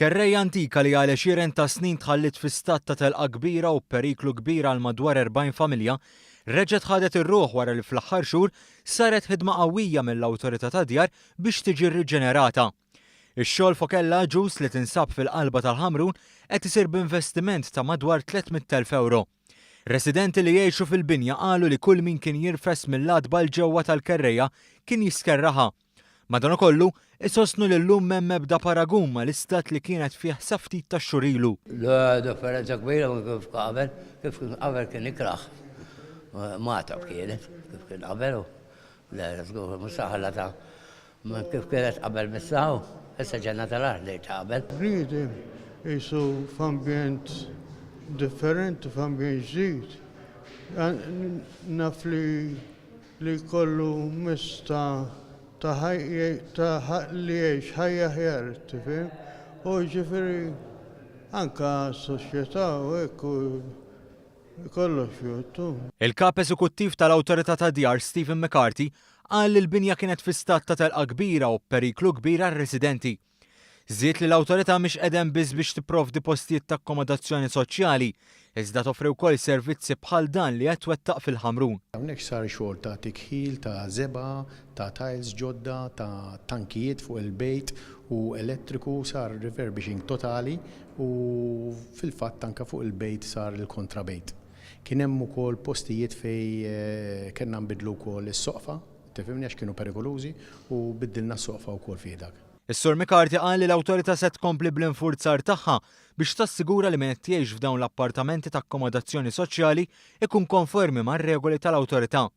Kerrejja antika li għal għexieren ta' snin tħalliet fi stat ta' telqa kbira u b'periklu kbir għal madwar 40 familja, reġgħet ħadet ir-ruħ wara li fl-aħħar xhur saret ħidma qawwija mill-Awtorità tad-Djar biex tiġi rriġenerata. Ix-xogħol f'Okella Agius li tinsab fil-qalba tal-Ħamrun qed isir b'investiment ta' madwar 300,000 ewro. Residenti li jgħixu fil-binja qalu li kull min kien jirfes mill-għatba 'l ġewwa tal-kerrejja kien jiskerraha. Madankollu, isostnu li llum m'hemm ebda paragun mal-istat li kienet fih sa ftit tax-xhur ilu. Le, differenza kbira minn kif qabel, kif kien qabel kien ikrah. Magħtab kienet, kif kien qabel u le, żgur mhux saħla ta' minn kif kienet qabel missa u issa ġenna tal-art li ta' qabel. Bniedem qisu f'ambjent differenti, f'ambjent ġdid. Naf li Li jkollu mezz ta' ta' ta' li jgħix ħajja aħjar, tifhem? U jiġifieri anke għas-soċjetà u hekk u kollox jgħodd hu. Il-Kap Eżekuttiv tal-Awtorità tad-Djar Stephen McCarthy qal li l-binja kienet fi stat ta' telqa kbira u b'periklu kbir għar-residenti. Żied li l-awtorità mhix qiegħda hemm biss biex tipprovdi postijiet ta' akkomodazzjoni soċjali, iżda toffri wkoll servizzi bħal dan li qed twettaq fil-Ħamrun. Hawnhekk sar xogħol ta' tikħil, ta' żebgħa, ta' tiles ġodda, ta' tankijiet fuq il-bejt u elettriku, sar refurbishing totali u fil-fatt anke fuq il-bejt sar il-kontrabejt. Kien hemm ukoll postijiet fejn kellna nbiddlu wkoll is-soqfa, tifhimni, għax kienu perikolużi u biddilna s-soqfa wkoll fih dak. Is-Sur McCarthy qal li l-awtorità se tkompli bl-infurzar tagħha biex tassigura li min qed jgħix f'dawn l-appartamenti ta' akkomodazzjoni soċjali jkun konformi mar-regoli tal-awtorità.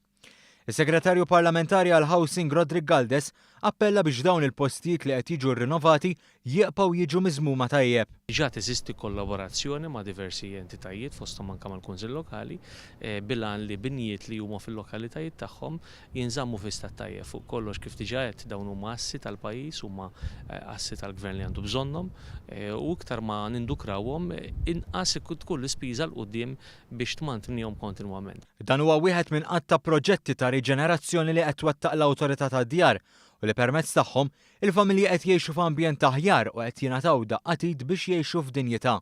Is-Segretarju Parlamentari għall-Housing Roderick Galdes appella biex dawn il-postijiet li qed jiġu rrinovati jiqbgħu jiġu miżmuma tajjeb. Diġà teżisti kollaborazzjoni ma' diversi entitajiet fosthom anke mal-Kunsill Lokali bil-għan li binjiet li huma fil-lokalitajiet tagħhom jinżammu fi stat tajjeb. Fuq kollox, kif diġà għedt, dawn huma assi tal-pajjiż, huma assi tal-Gvern li għandu bżonnhom u iktar ma nindukrawhom, inqas tkun l-ispiża 'l quddiem biex tmantnihom kontinwament. Dan huwa wieħed minn għadd ta' proġetti ta' riġenerazzjoni li qed twettaq l-Awtorità tad-Djar u li permezz tagħhom, il-familji qed jgħixu f'ambjent aħjar u qed jingħataw daqqa t'id biex jgħixu f'dinjità.